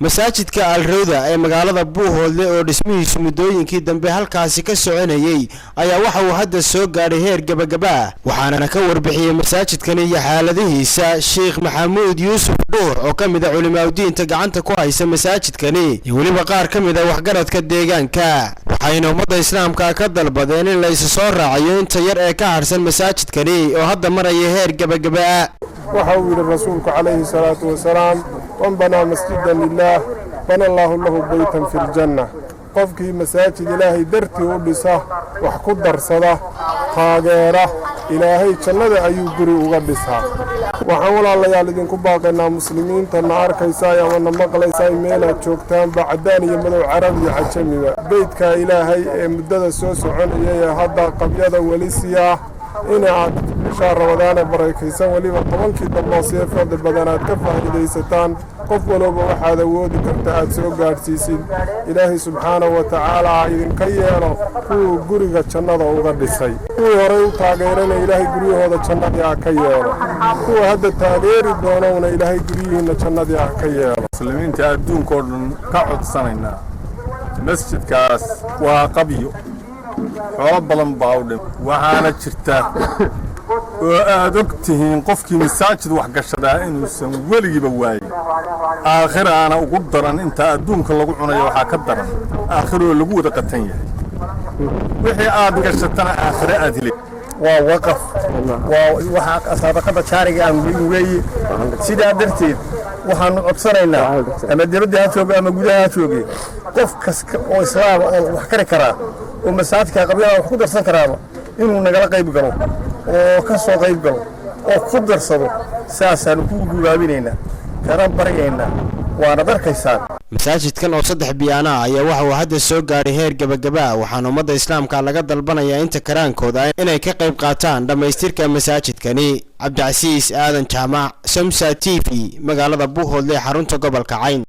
Masaajidka Alrowda ee magaalada Buuhoodle oo dhismihiisu muddooyinkii dambe halkaasi ka soconayey ayaa waxa uu hadda soo gaadhay heer gebagaba, waxaana ka warbixiyey masaajidkani iyo xaaladihiisa Sheikh Maxamuud Yuusuf Dhuux oo ka mid a culimaaudiinta gacanta ku haysa masaajidkani iyo weliba qaar ka mid a waxgaradka deegaanka. Waxayna ummadda islaamka ka dalbadeen in la isu soo raacayo inta yar ee ka harsan masaajidkani oo hadda maraya heer gebagaba. Waxa uu yidhi rasuulku calayhi salaatu wasalaam: "Man banaa masjidan lilaah, bana allaahu lahu beytan fi ljanna." Qofkii masaajid Ilaahay dartii u dhisa, wax ku darsada, taageera, Ilaahay jannada ayuu guri uga dhisaa. Waxaan, walaalayaal, idinku baaqaynaa muslimiinta na arkaysaay ama na maqlaysaay, meelaad joogtaanba, caddaan iyo madow, carab iyo cajamiba, beydka Ilaahay ee muddada soo soconayay ee hadda qabyada weli siyaa in aad bishaa Ramadaane barakaysan, weliba 10-kii dambe see fadli badan, aad ka faa'iidaysataan. Qof walooba waxaad awoodi karta aad soo gaadhsiisid. Ilaahay subxaanahu wa tacaala ha idinka yeelo kuwuu guriga jannada uga dhisay. Kuwii horay u taageerana Ilaahay guryahooda jannadii ha ka yeelo. Kuwa hadda taageeri doonowna Ilaahay guryihiinna jannadii ha ka yeelo. Muslimiinta adduunka oo dhan ka codsanaynaa, masjidkaas waa qabyo, xoolo badan baa u dhim. Waxaana jirta oo aad og tihiin qofkii masaajid wax gashadaa inuusan weligiiba waayin. Aakhiraana ugu daran. Inta adduunka lagu cunayo waxaa ka daran aakhiroo lagu wada qatan yahay. Wixii aad gashatana aakhire aad heli. Waa waqaf, waa waxa sadaqada jaariga aan weeye. Sidaa darteed waxaanu codsanaynaa, ama dibadda ha joogo ama gudaha ha jooge, qof kasta oo islaama oo wax kari karaa oo masaajidka qabyada wax ku darsan karaaba inuu nagala qayb galo oo ka soo qayb galo oo ku darsado. Saasaanu ku guulaabinaynaa, kana baryaynaa, waanad arkaysaan. Masaajidkan oo saddex biyaana ah ayaa waxa uu hadda soo gaadhay heer gebagaba, waxaana ummadda islaamka laga dalbanayaa inta karaankooda inay ka qayb qaataan dhammaystirka masaajidkani. Cabdicasiis Aadan Jaamac, Samsa TV, magaalada Buuhoodle, xarunta gobolka Cayn.